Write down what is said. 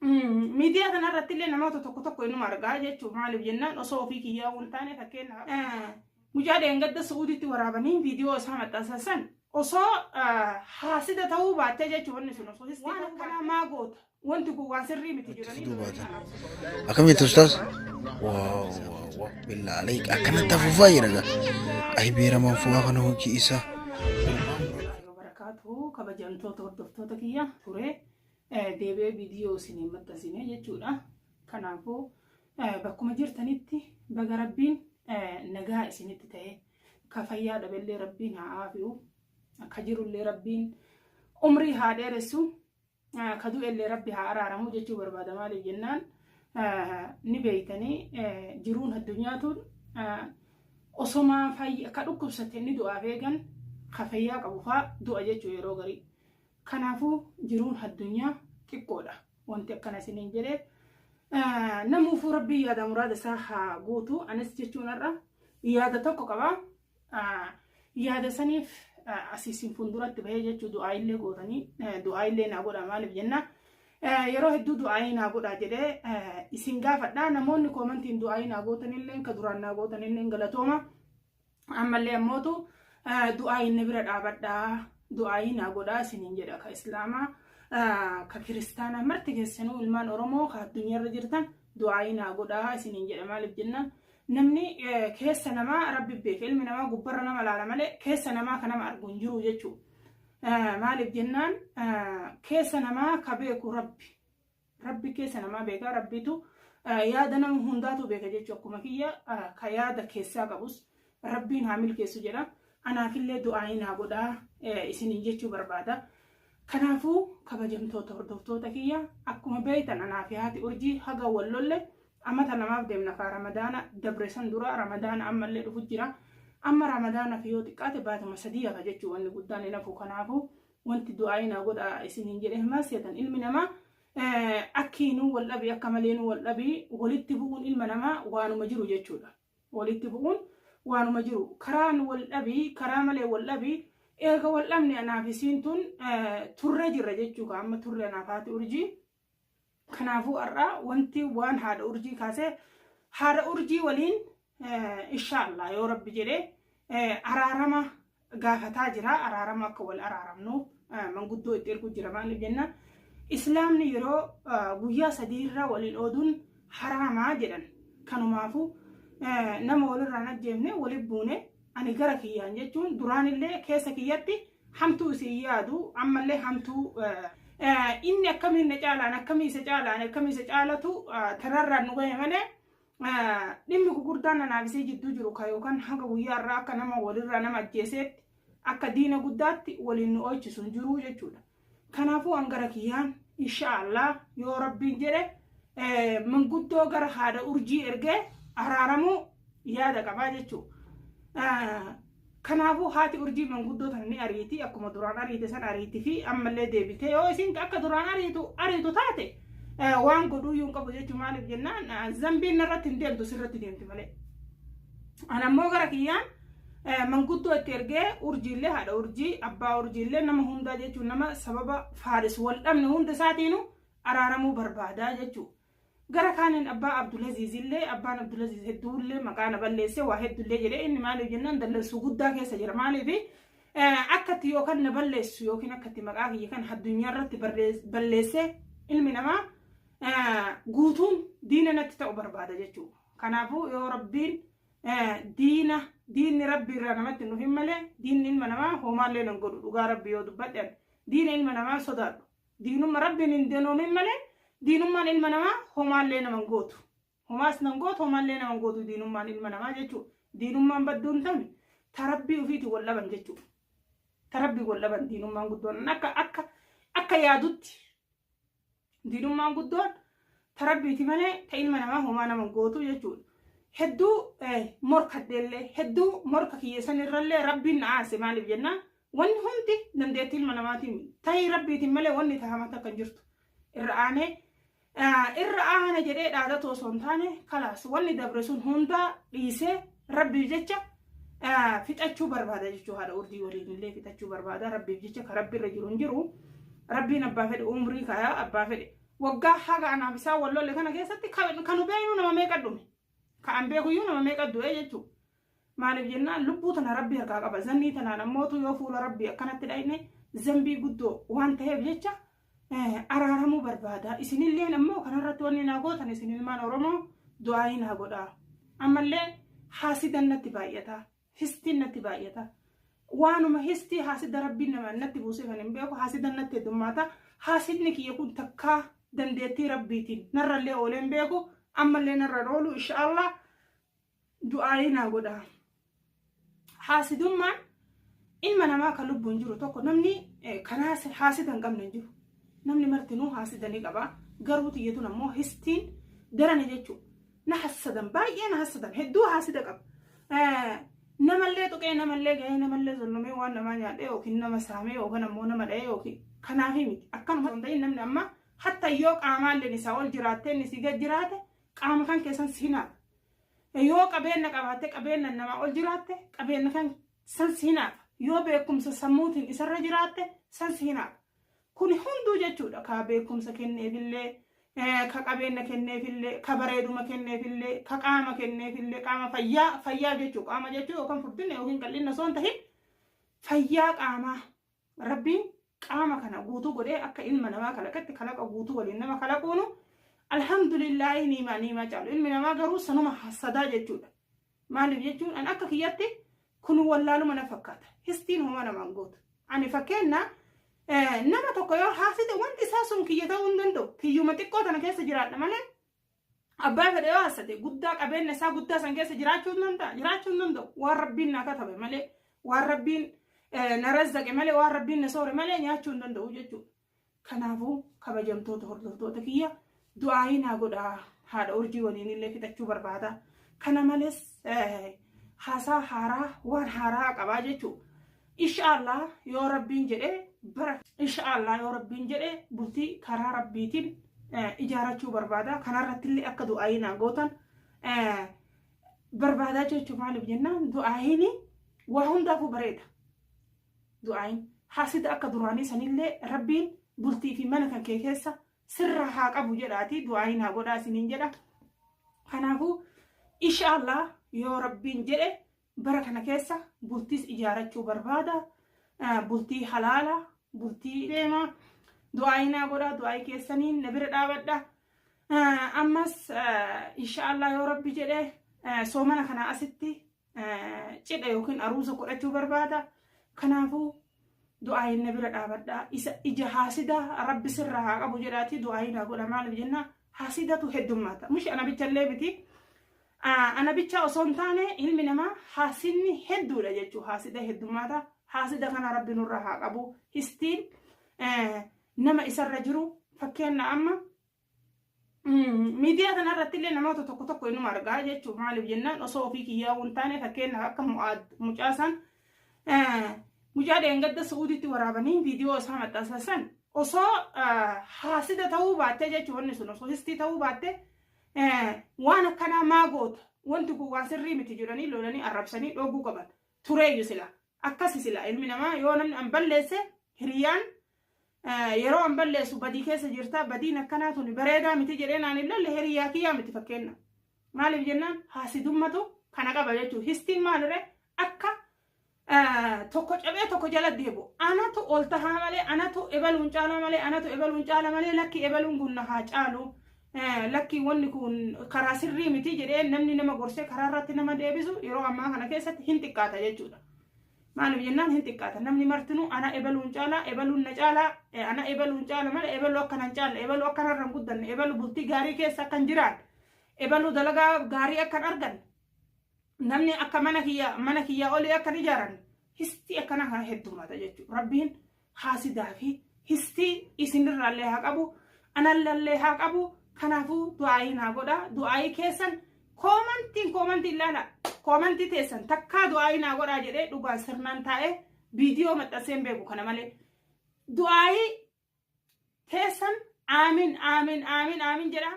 Miidiyaa kanarratti illee namoota tokko tokko inuma argaa jechuudha. Maaliif jennaan osoo ofii kiyyaa hin taane, fakkeenyaaf mucaa dheengadda Su'uuditti waraabanii viidiyoo isaa maxxansan san osoo haasida ta'uu baattee jechuudha, wanni sun osoo waan akkanaa maa goota, wanti kun waan sirrii miti jedhanii. Fiduu baatan. Akkam jettu ustaaz? Wow wow wow, billaa aleek, akkanatti afuufaa jira gaa. Ayi beeramaan fu'aa kana hojii isaa. Barakaatu, kabajamtoota hordoftoota kiyya, ture deebi'ee viidiyoo isiniin maxxansine jechuudha. Kanaafuu bakkuma jirtanitti baga Rabbiin nagaa isinitti ta'e, ka fayyaa dhabellee Rabbiin haa aafi'u, akka jirullee Rabbiin umrii haa dheeressu, ka du'ellee Rabbi haa araaramu jechuu barbaada. Maaliif jennaan ni beeytanii, jiruun addunyaatuun osoma ka dhukkubsate ni du'aaf eegan, ka fayyaa qabu faa du'a jechuu yeroo garii. Kanaafuu jiruun addunyaa xiqqoodha. Wanti akkana isiniin jedheef namuufuu Rabbiin yaada muraada isaa haa guutu. Anis jechuun har'a yaada tokko qaba. Yaada saniif asii isin fuulduratti bahee jechuu, du'aa illee gootanii du'aa illee naa godha. Maaliif jenna yeroo hedduu du'aayii naa godha jedhee isin gaafadha. Namoonni koomantiin du'aayii naa gootanillee, ka duraan naa gootanillee galatooma. Ammallee ammootu du'aayii inni bira dhaabadhaa, du'aayii naa godhaa isiniin jedha. Ka Islaamaa, ka Kiristaanaa, marti keessanuu ilmaan Oromoo ka addunyaarra jirtan du'aayii naa godhaa isiniin jedha. Maaliif jennaan namni keessa namaa Rabbi beeka. Ilmi namaa gubbarra nama laala malee keessa namaa ka nama argu hin jiru jechuudha. Maaliif jennaan keessa namaa ka beeku Rabbi. Rabbi keessa namaa beeka. Rabbitu yaada nama hundaatu beeka jechuudha. Akkuma kiyya ka yaada keessaa qabus Rabbiin haa milkeessu jedha. Anaafillee du'aayii naa godhaa isiniin jechuu barbaada. Kanaafuu kabajamtoota hordoftoota kiyya, akkuma beektan anaa fi haati Urjii haga wal lolle amata 2f deemna kaa. Ramadaana dabre san dura, Ramadaana ammallee dhufu jira. Amma Ramadaanaaf yoo xiqqaate baatuma 3 hafa jechuu, wanni guddaan hin hafu. Kanaafuu wanti du'aayii naa godhaa isiniin jedhee maal seetan? Ilmi namaa akkiinuu wal dhabii, akka maleenuu wal dhabii, walitti bu'uun ilma namaa waanuma jiru jechuudha. Walitti bu'uun waanuma jiru. Karaan wal dhabii, karaa malee wal dhabii, eega wal dhabne anaaf isiin tun turree jirra jechuudha. Amma turre anaaf haati Urjii. Kanaafuu har'a wanti waan haadha Urjii kaasee, haadha Urjii waliin inshaallah yoo Rabbi jedhee araarama gaafataa jira. Araarama akka wal araaramnu manguddoo itti ergu jira. Maaliif jenna Islaamni yeroo guyyaa 3 irra waliin ooduun haraamaa jedhan. Kanumaafuu nama walirraan ajjeefne waliin buune. Ani gara kiyyaan jechuun duraanillee keessa kiyyatti hamtuu isin yaadu, ammallee hamtuu inni akkamiin na caalaan, akkamii isa caalaan, akkamii isa caalatu tanarraan nu gahe malee, dhimmi gurguddaan anaaf isii jidduu jiru ka yookaan hanga guyyaa irraa akka nama walirraa nama ajjeeseetti, akka diina guddaatti waliin nu oolchisu hin jiru jechuudha. Kanaafuu an gara kiyyaan inshaallah yoo Rabbiin jedhe manguddoo gara haadha Urjii ergee araaramuu yaada qabaa jechuudha. Kanaafuu haati Urjii manguddoo tana ni ariiti, akkuma duraan ariite san ariiti fi ammallee deebitee yoo isin akka duraan ariitu taate waan godhuuyyuu hin qabu jechuun. Maaliif jennaan zambiin narratti hin deemtu, sirratti deemti malee. An ammoo gara kiyyaan manguddoo itti ergee Urjiillee, haadha Urjii, abbaa Urjiillee, nama hundaa jechuun, nama sababa Faaris wal dhabne hunda isaatiinuu araaramuu barbaadaa jechuudha. Gara kaaniin abbaa Abdulaziz illee, abbaan Abdulaziz hedduullee maqaa na balleesse, waa hedduullee jedhee inni. Maaliif jennaan dallansuu guddaa keessa jira. Maaliif akkatti yookaan na balleessu yookiin akkatti maqaa kiyya kan addunyaa irratti balleessee ilmi namaa guutuun diina natti ta'u barbaada jechuudha. Kanaafuu yoo Rabbiin diina, diinni Rabbi irraa namatti hin dhufin malee diinni ilma namaa homaallee nan godhu. Dhugaa Rabbi yoo dubbadhe diina ilma namaa sodaadhu. Diinumma Rabbiin hin danoomin malee diinummaan ilma namaa homaallee nama hin gootu. Homaas nan gootu, homaallee nama hin gootu diinummaan ilma namaa jechuudha. Diinummaan badduun tami ta Rabbii ofiitiin wal dhaban jechuudha. Ta Rabbii wal dhaban diinummaan guddoon akka yaadutti diinummaan guddoon ta Rabbiiti malee ta ilma namaa homaa nama hin gootu jechuudha. Hedduu morkadheellee, hedduu morka kiyya sanirrallee Rabbiin na aase. Maaliif jennaan wanni hundi dandeettii ilma namaatiin ta'ii Rabbiitiin malee wanni tahamaa takka hin jirtu. Irra aanee irra aana jedhee dhaadatu osoo hin taane, kalaas wanni dabre sun hundaa dhiisee Rabbiif jecha fixachuu barbaada jechuu. Haadha Urjii waliin illee fixachuu barbaada Rabbiif jecha. Ka Rabbi irra jiru hin jiru. Rabbiin abbaa fedhe umrii kaayaa, abbaa fedhe Waggaa haga anaaf isaan wal lolle kana keessatti kan beeynu nama meeqa dhume. Ka an beekuyyuu nama meeqa du'e jechuudha. Maaliif jennaan lubbuu tana Rabbi harkaa qaba. Zannii tanaan ammootu yoo fuula Rabbii akkanatti dhayne zambii guddoo waan ta'eef jecha araaramuu barbaada. Isinilleen ammoo kanarratti wanni naa gootan isin ilmaan Oromoo du'aayii naa godhaa. Ammallee haasidan natti baay'ata. Histiin natti baay'ata. Waanuma histii haasida Rabbiin nama natti buusee kan hin beeku haasidan natti heddummaata. Haasidni kiyya kun takkaa dandeettii Rabbiitiin narrallee oolee hin beeku. Ammallee narra oolu inshaallah du'aayii naa godhaa. Haasidummaan ilma namaa kan lubbuun jiru tokko namni kan haasida hin qabne hin jiru. Namni martinuu haasida ni qaba. Garuu tiyyatuun ammoo histiin darani jechuudha. Na hassadan, baay'ee na hassadan, hedduu haasida qaba. Namallee tuqee, namallee gahee, namallee zollomee waan namaa nyaadhee yookiin nama saamee yookaan ammoo nama dhahee yookiin kanaafii miti. Akkanuma hin ta'in namni amma hatta yoo qaamaalleen isaa ol jiraattee inni si gad jiraate qaama kan keessan si hinaafa. Yoo qabeenya qabaatte qabeenya namaa ol jiraatte qabeenya kan san si hinaafa. Yoo beekumsa sammuutiin isarra jiraatte san si hinaafa. Kuni hunduu jechuudha ka beekumsa kenneefillee, ka qabeenya kenneefillee, ka bareeduma kenneefillee, ka qaama kenneefillee, qaama fayyaa fayyaa jechuu, qaama jechuu yookaan furdina yookiin qal'ina osoo hin tahin fayyaa qaamaa. Rabbiin qaama kana guutuu godhee akka ilma namaa kalaqetti kalaqa guutuu waliin nama kalaquunu alhamdulillaahi niimaa niimaa caalu. Ilmi namaa garuu sanuma hassadaa jechuudha. Maaliif jechuun an akka kiyyatti kun wallaaluma na fakkaata. Histiin homaa namaan gootu. Ani fakkeenna nama tokko yoo haaside wanti isaa sun kiyya ta'uu hin danda'u. Kiyyuma xiqqoo tana keessa jiraadha malee abbaa fedhe yoo haasate guddaa qabeenya isaa guddaa san keessa jiraachuu hin danda'a. Jiraachuu hin danda'u. Waan Rabbiin naa katabe malee, waan Rabbiin na razzaqe malee, waan Rabbiin na soore malee nyaachuu hin danda'u jechuudha. Kanaafuu kabajamtoota hordoftoota kiyya du'aayii naa godhaa, haadha urjii waliin illee fixachuu barbaada. Kana malees haasaa haaraa waan haaraa qabaa jechuudha. Inshaallah yoo Rabbiin jedhee bara inshaallah yoo Rabbiin jedhee bultii karaa Rabbiitiin ijaarachuu barbaada. Kanarratti illee akka du'aayii naa gootan barbaadaa jechuudha. Maaliif jennaan du'aayiin waa hundaafuu bareeda. Du'aayiin haasida akka duraanii sanillee Rabbiin bultii fi mana kan kee keessa sirra haa qabu jedhaati du'aayiin haa godhaa isiniin jedha. Kanaafuu inshaallah yoo Rabbiin jedhe bara kana keessa bultiis ijaarachuu barbaada. Bultii halaala, bultii deema. Du'aayii naa godhaa, du'aayii keessaniin na bira dhaabadha. Ammas inshaallah yoo Rabbi jedhe soomana kana asitti cidha yookiin aruusa godhachuu barbaada. Kanaafuu du'aayiin na bira dhaabadha. Isa ija haasida Rabbi sirra haa qabu jedhaati du'aayii naa godha. Maaliif jenna haasidatu heddummaata. Mushi ana bichallee miti. Ana bicha osoo hin taane ilmi namaa haasidni hedduudha jechuudha. Haasida heddummaata. Haasida kana Rabbi nurra haa qabu. Histiin nama isarra jiru fakkeenya amma miidiyaa kanarratti illee namoota tokko tokko inuma argaa jechuudha. Maaliif jennaan osoo ofii kiyyaa hin taane fakkeenyaaf akka mucaa san mucaa dheengadda Su'uuditti waraabanii viidiyoo isaa maxxansan san osoo haasida ta'uu baattee jechuudha, wanni sun osoo histii ta'uu baattee waan akkanaa maa goota, wanti kun waan sirrii miti jedhanii lolanii arrabsanii dhooguu qaban tureeyyu sila. Akkasi sila ilmi namaa yoo namni an balleesse hiriyaan yeroo an balleessu badii keessa jirta, badiin akkanaa tuni bareedaa miti jedhee naan hin lolle hiriyaa kiyyaa miti fakkeenna. Maaliif jennaan haasidummatu kana qaba jechuudha. Histiin maaliree akka tokko cabee tokko jala deebu. Anatu ol tahaa malee, anatu ebaluun caala malee, anatu ebaluun caala malee, lakki ebaluun kun na haa caalu. Lakki wanni kun karaa sirrii miti jedhee namni nama gorsee karaa irratti nama deebisu yeroo ammaa kana keessatti hin xiqqaata jechuudha. Maaliif jennaan hin xiqqaata. Namni martinuu ana ebaluun caalaa, ebaluun na caalaa, ana ebaluun caala malee ebaluu akkana hin caalle, ebaluu akkanarra hin guddanne, ebaluu bultii gaarii keessa akka hin jiraanne, ebaluu dalagaa gaarii akka hin arganne, namni akka mana kiyya olii akka hin ijaaranne, histii akkana kana heddummaata jechuudha. Rabbiin haasidaa fi histii isinirraallee haa qabu, anallallee haa qabu. Kanaafuu du'aayii naa godha. Du'aayii keessan koomantiin koomantiin ilaala. Koomantii teessan takkaa du'aayii naa godhaa jedhee dhugaan sirnaan taa'ee viidiyoo maxxansee hin beeku kana malee. Du'aayii teessan aamin aamin aamin aamin jedha.